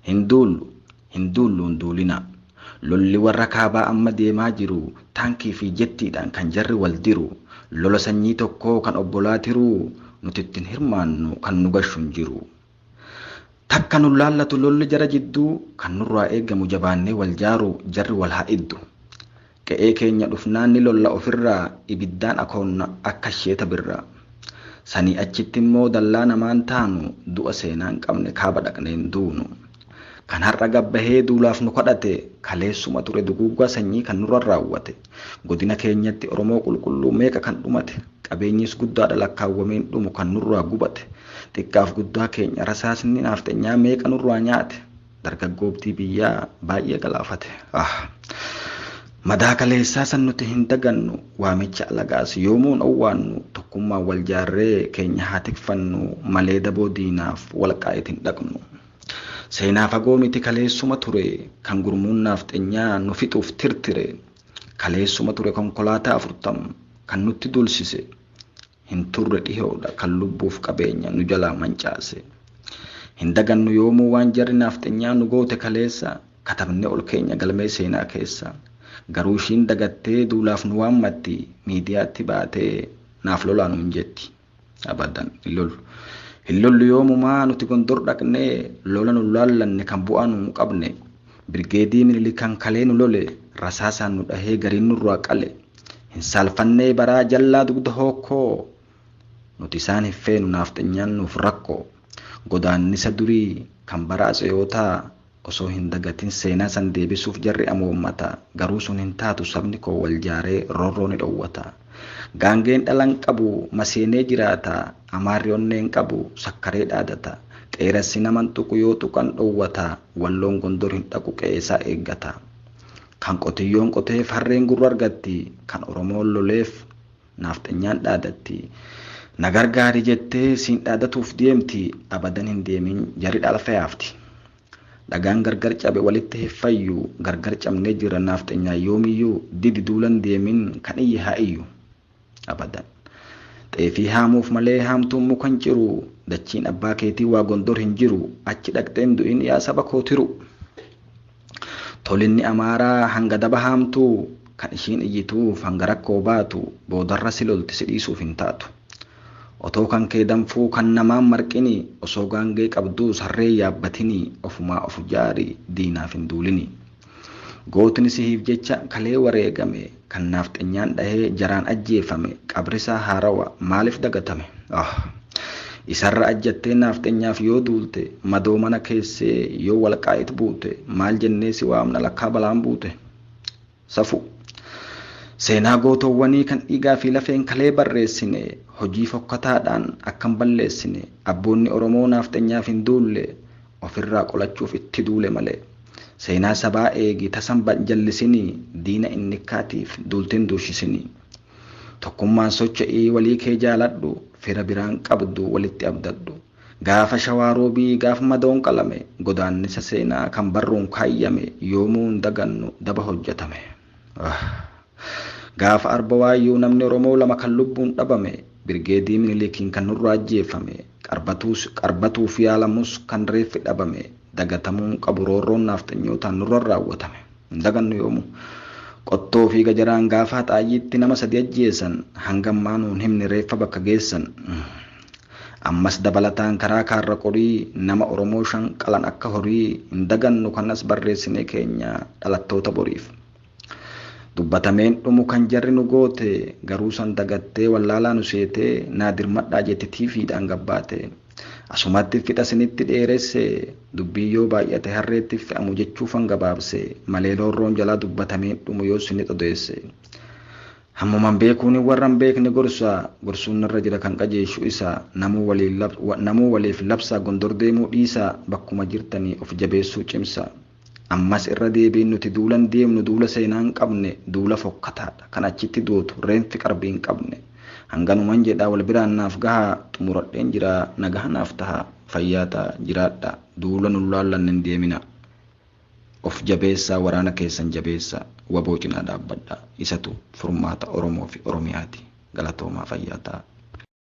Hin duullu, hin duullu hin duulinaa. Lolli warra kaabaa amma deemaa jiru taankii fi jettiidhaan kan jarri wal diru lola sanyii tokkoo kan obbolaa tiruu nuti ittiin hirmaannu kan nu gashu hin jiru. Takka nu laallatu lolli jara jidduu kan nurraa eegamu jabaannee wal jaaru jarri wal haa iddu. Qe'ee keenya dhufnaan ni lolla ofirraa ibiddaan akoonna akka isheeta birraa. Sanii achitti immoo dallaa namaan taanu du'a seenaa hin qabne kaaba dhaqneen duunu. Kan har'a gabbahee duulaaf nu kadhate kaleessuma ture duguuggaa sanyii kan nurra raawwate. Godina keenyatti Oromoo qulqulluu meeqa kan dhumate qabeenyis guddaadha lakkaawwameen dhumu kan nurraa gubate. Xiqqaaf guddaa keenya rasaasni naafxanyaa meeqa nurraa nyaate dargaggoobtii biyyaa baay'ee galaafate. Madaa kaleessaa san nuti hin dagannu waamicha alagaas yoomuun owwaannu tokkummaan wal jaarree keenya haa tikfannu malee daboo diinaaf wal qaa'itiin hin dhaqnu. Seenaa fagoo miti kaleessuma ture kan gurmuun naafxanyaa nu fixuuf tirtire kaleessuma ture konkolaataa 40 kan nutti dulsise hin turre dhihoodha kan lubbuuf qabeenya nu jalaa mancaase. Hin dagannu yoomuu waan jarri naafxanyaa nu goote kaleessa katabnee ol keenya galmee seenaa keessa. Garuu ishiin dagattee duulaaf nu waammatti miidiyaatti baatee naaf lolaa nuun jetti. Abadan hin lollu. Hin lollu yoomumaa nuti Gondor dhaqnee lola nu laallanne kan bu'aa nu hin qabne. Birgeedii Minilik kan kalee nu lole rasaasaan nu dhahee gariin nurraa qale. Hin saalfannee baraa jallaa dugda hookkoo nuti isaan hin feenu naafxanyaan nuuf rakkoo. Godaannisa durii kan bara atsiyootaa osoo hin dagatin seenaa san deebisuuf jarri amoommata garuu sun hin taatu sabni koo wal jaaree roorroo ni dhowwata. Gaangeen dhalan qabu maseenee jiraata amaarri onneen qabu sakkaree dhaadata qeerassi naman tuqu yoo tuqan dhowwata walloon Gondor hin dhaqu qe'eesaa eeggata. Kan qotiyyoon qoteef harreen gurra argatti kan Oromoon loleef naafxanyaan dhaadatti. Na gargaari jettee siin dhaadatuuf deemti abadan hin deemin jarri dhalfa yaafti. Dhagaan gargar cabe walitti hin fayyu gargar cabnee jira naafxanyaa yoomiyyuu didi duulan deemin kan iyye haa iyyu. Abadan. Xeefii haamuuf malee haamtuun muka hin ciru dachiin abbaa keetii waa Gondor hin jiru achi dhaqxeen du'in yaa saba koo tiru. Tolinni amaaraa hanga daba haamtuu kan ishiin iyyituuf hanga rakkoo baatu boodarra si lolti si dhiisuuf hin taatu. Otoo kan kee danfuu kan namaan marqini osoo gaangee qabduu sarree yaabbatini ofumaa of jaari diinaaf hin duulini. Gootni sihiif jecha kalee wareegame kan naafxanyaan dhahee jaraan ajjeefame qabrisaa haarawa maaliif dagatame? Isarra ajjattee naafxanyaaf yoo duulte madoo mana keessee yoo walqaa'it buute maal jennee si waamna lakkaa balaan buute? Safu. Seenaa gootowwanii kan dhiigaa fi lafeen kalee barreessine hojii fokkataadhaan akkam balleessine abboonni Oromoo naafxanyaaf hin duulle ofirraa qolachuuf itti duule malee. Seenaa sabaa eegi tasan jallisinii diina innikkaatiif duulteen duushisinii. Tokkummaan socho'ii walii kee jaaladhu fira biraan qabdu walitti abdadhu. Gaafa shawaa roobii gaafa madoon qalame godaannisa seenaa kan barruun kaayyame yoomuu hin dagannu daba hojjetame. Gaafa arba waayyuu namni Oromoo lama kan lubbuun dhabame birgeedii Minilikiin kan nurraa ajjeefame qarbatuuf yaalamus kan reeffi dhabame dagatamuun qabu roorroon naafxanyootaan nurra raawwatame. Hin dagannu yoomuu. Qottoo fi gajaraan gaafa haxaayyiitti nama sadi ajjeesan hangammaa nuun himne reeffa bakka geessan. Ammas dabalataan karaa kaarra qorii nama Oromoo 5 qalan akka horii hin dagannu kanas barreessinee keenya dhalattoota boriif. Dubbatameen dhumu kan jarri nu goote garuu san dagattee wallaalaa nu seetee naa dirmadhaa jette tiifiidhaan gabbaate. Asumatti fixa sinitti dheeresse dubbii yoo baay'ate harreetti fe'amu jechuufan gabaabse malee roorroon jalaa dubbatameen dhumu yoo sinit odeesse. Hammuman beekuun warra hin beekne gorsa gorsuun narra jira kan qajeeshu isa namuu waliif labsa Gondor deemuu dhiisa bakkuma jirtanii of jabeessuu cimsa. Ammas irra deebiin nuti duulan deemnu duula seenaa hin qabne duula fokkataadha kan achitti dootu reenfi qarbii hin qabne. Hanganuman jedhaa wal biraan naaf gahaa xumuradheen jira nagaha naaf taha fayyaa ta'a jiraadha duula nu laallanne hin deemina. Of jabeessaa waraana keessan jabeessaa waboo cinaa dhaabbadha isatu furmaata Oromoo fi Oromiyaati galatoomaa fayyaa ta'a.